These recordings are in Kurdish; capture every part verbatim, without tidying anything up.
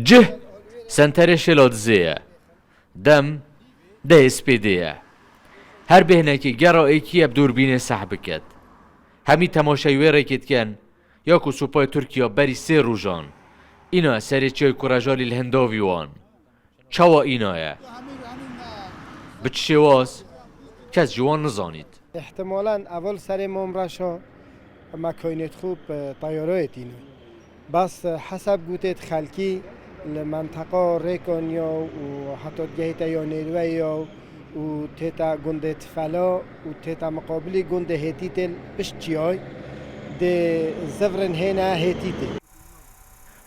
Cih senterê Şêladizê ye. Dem dehê spêdê ye. Her bêhnekê gera êkî ye bi dûrbînê seh biket. Hemî temaşeyê wê rêkê dikin, ya ku supayê Tirkiya berî sê rojan îna serê çiyayê Kurejarî li hindavî wan. Çawa îna ye? Bi çi şêwaz? Kes ji wan nizanît. Îhtimalen ev li serê Mamreşa me koynêt xwe bi teyareyê tîne. Bes hesab gotêt xelkî li menteqa Rêkan ya û heta digehîte ya Nêrwe ya û tête gundê Tifela û tête miqabilî gundê Hêtîtê pişt çiyay dê zivirin hêne Hêtîtê.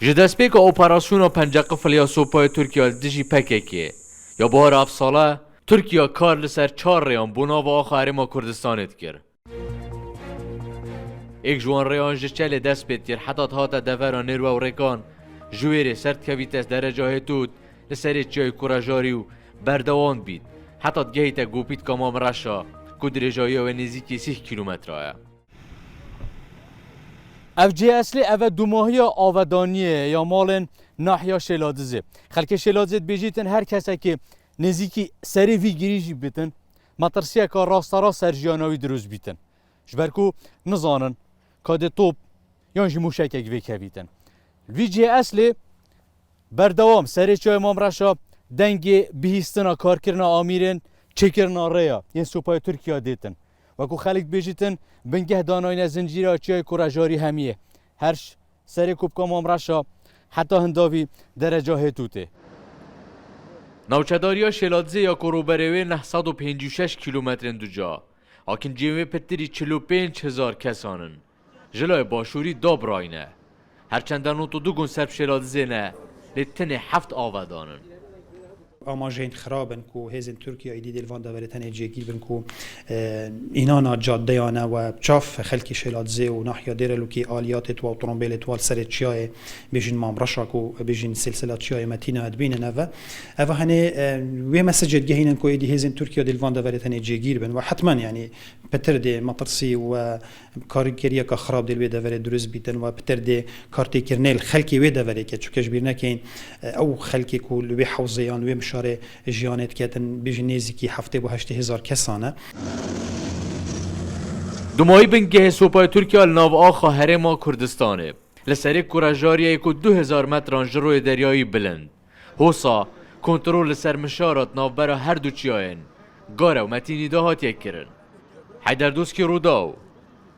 Ji destpêka operasyona penceqifil ya sopayê Tirkiya li dijî P K K ya buhara ev sala, Tirkiya kar li ser çar rêyan bo nava axa Herêma Kurdistanê dikir. Êk ji wan rêyan ji Çelê dest pê dikir, heta dihate devera Nêrwe û Rêkan, ji wê rê ser dikevîte dereca Hêtût, li serê çiyayê Kurejarî û berdewam dibît, heta digehîte gopîtka Mamreşa, ku dirêjayiya wê nêzîkî sîh kîlometre ye. Ev cihê eslê, ev e dumahiya avedaniyê ya malên nahiya Şêladizê. Xelkê Şêladizê dibêjîtin, her kesekî nêzîkî serê vî girî jî bitin, metirsiyeka rasterast ser jiyana wî dirust bîtin. Ji ber ku nizanin ka dê top yan jî mûşekek vêkevîtin. Li vî cihê eslê berdewam serê çiyayê Mamreşa dengê bihîstina karkirina amîrên çêkirina rêya yên supayê Tirkiya dêtin. Wekû xelk dibêjîtin, bingeh danayne zincîra çiyayê Kurejarî hemiyê. Her ş-, serê Kupka Mamreşa heta hindavî dereca Hêtûtê. Navçedariya Şêladizê ya ku rûberê wê neh sed û pêncî û şeş kîlometrên duca, akinciyên wê pitirî çil û pênc hezar kesan in. Ji layê başûrî Dabrayne. Her çende nod û du gund ser bi Şêladizê ne, lê tenê heft avedan in. Amajên xirab in ku hêzên Tirkiya êdî dê li van deverê tenê cêgîr bin ku, e, înana caddeyan e we çav xelkê Şêladizê û nahiya Dêrelûkê aliyatê twa û trombêlê twa li serê çiyayê bêjin Mamreşa ku bêjin silsila çiyayê Metîna dibînin ev e. Ev henê, e, wê mesajê digehînin ku êdî hêzên Tirkiya dê li van deverê tenê cêgîr bin we hetmen, yanî, pitir dê metirsî û karîgeriyeke xirab dê li wê deverê dirust bîtin û pitir dê kartêkirinê li xelkê wê deverê ke, çunke ji bîr nekin, ew xelkê ku li wê hewzê yan li wê mişarê jiyanê diketin, bêjin nêzîkî heftê bo heştê hezar kesan e. Dumayî bingehê sopayê Tirkiya li nav axa Herêma Kurdistanê, li serê Kurejariyê ku du hezar metran ji royê deryayî bilind. Hosa, kontrol li ser mişara di navbera her du çiyayên Gare û Metînî de hatiye kirin. Heyder Doskî, Rûdaw,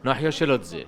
nahiya Şêladizê.